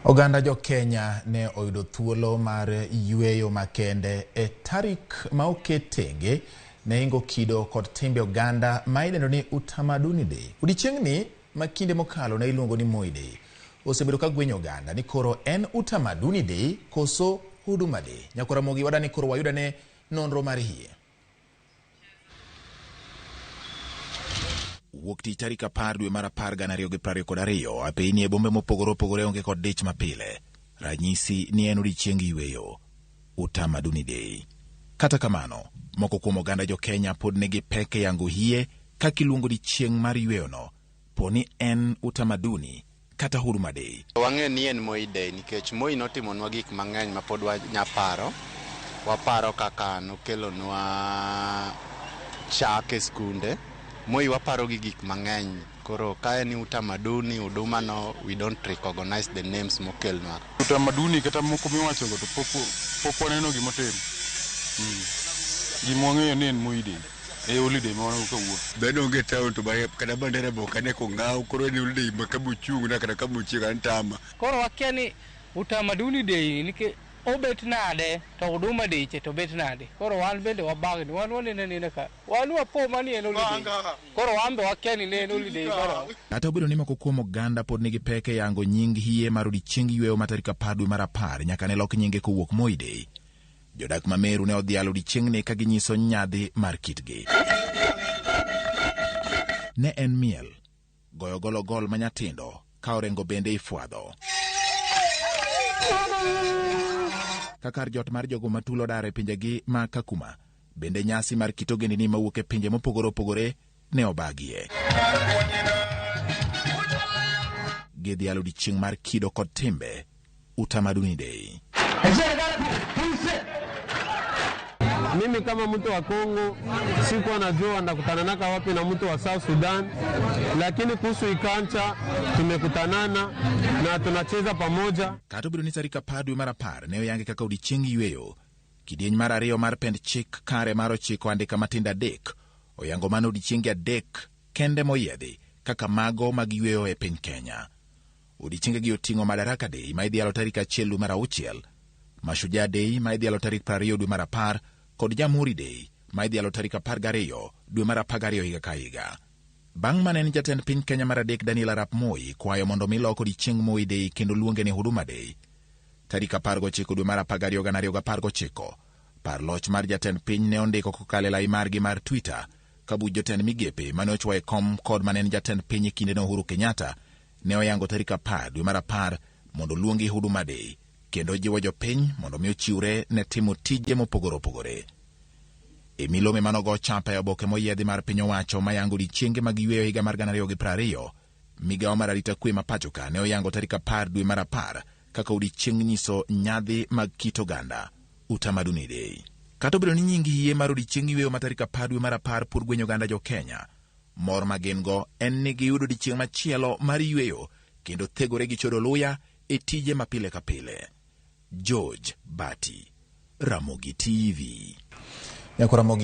Oganda jo Kenya ne oyudo thuolo mar yueyo makende e tarik ma oket tenge ne ingo kido kod timbe oganda ma idendo ni Utamaduni Day. Odiechieng'ni ma kinde mokalo ne iluongo ni Moi Day osebedo ka gwenyo oganda ni koro en Utamaduni Day koso Huduma Day. Nyakora Ramogi wadani koro wayudane nonro mar hie. Wuok tich tarik 10 dwe mar 10 2022, apeyni e bombe mopogore opogore onge kod dich mapile. Ranyisi ni en odiechieng yueyo, Utamaduni Day. Kata kamano, moko kuom oganda jo Kenya pod nigi pek e yango hie kaka iluongo odiechieng' mar yueyono, po ni en Utamaduni kata Huduma Day. Wang'eyo ni en Moi Day nikech Moi notimonwa gik mang'eny ma pod wanyaparo. Waparo kaka nokelonwa chak e skunde. Moi waparo gi gik mang'eny. Koro ka en utamaduni, huduma no, we don't recognize the names mokelnwa. Utamaduni kata moko miwachogo to pok waneno gimotimo. Gima wang'eyo ni en Moi Day. E holiday ma wan go kawuono. Dhano onge town to kata bandera be ok ane kong'aw, koro en holiday ma kamochung' na kata kamochiek an tama. Koro wakia ni Utamaduni Day nikech obet nade to Huduma Day che to bet nade. Koro wan bende wabagni, wan waneno anena ka wan wapo mani en holiday. Koro wan be wakia ni ne en holiday koro. Kata obedo ni moko kuom oganda pod nigi pek e yango nying hie mar odiechieng yueyo ma tarik 10 dwe mar 10 nyaka ne lok nyinge kowuok Moi Day. Jodak ma Meru ne odhialo odiechieng'ni ka ginyiso nyadhi mar kitgi. Ne en miel, goyo gologol ma nyatindo ka orengo bende ifwadho. Ka kar jot mar jogo matulo odar e pinjegi ma Kakuma, bende nyasi mar kit ogendini mawuok e pinje mopogore opogore ne obagie. Gidhialo odiechieng' mar kido kod timbe, Utamaduni Day. Mimi kama mtu wa Kongo sikuwa najua ndakutana naka wapi na mtu wa South Sudan, lakini kuhusu ikancha tumekutanana na tunacheza pamoja. Kata obedo ni tarik 10 dwe mar 10 ne oyange kaka odiechieng yueyo, kidieny mar 2 mar pend chik kare mar 9 andika matindo 3 oyango mana odiechienge 3 kende moyiedhi kaka mago mag yueyo e piny Kenya. Odiechiengegi oting'o Madaraka Day ma idhialo tarik 1 dwe mar 6, Mashujaa Day ma idhialo tarik 20 dwe mar 10 kod Jamhuri Day ma idhialo tarik 12 dwe mar 12 higa ka higa. Bang' mane en jatend piny Kenya mar 3 Daniel Arap Moi kwayo mondo mi lok odiechieng' Moi Day kendo luonge ni Huduma Day. Tarik 19 dwe mar 12 2019, par loch mar jatend piny ne ondiko kokalo e lai margi mar Twitter ka buch jotend migepe mane ochwo e kom kod mane en jatend piny e kindeno Uhuru Kenyatta ne oyango tarik 10 dwe mar 10 mondo oluongi Huduma Day kendo jiwo jopiny mondo mi ochiwre ne timo tije mopogore opogore. E milome manogo chapa e oboke moyiedhi mar piny owacho mayango odiechienge mag yueyo higa mar 2020, migawo mar arita kwe ma pacho ka ne oyango tarik 10 dwe mar 10 kaka odiechieng' nyiso nyadhi mag kit oganda, Utamaduni Day. Kata obedo ni nying hie mar odiechieng' yueyo ma tarik 10 dwe mar 10 pod gwenyo oganda jo Kenya, mor ma gin go en ni giyudo odiechieng' machielo mar yueyo kendo thegore gi chodo luya e tije ma pile ka pile. George Bati, Ramogi TV. Nyakora Ramogi.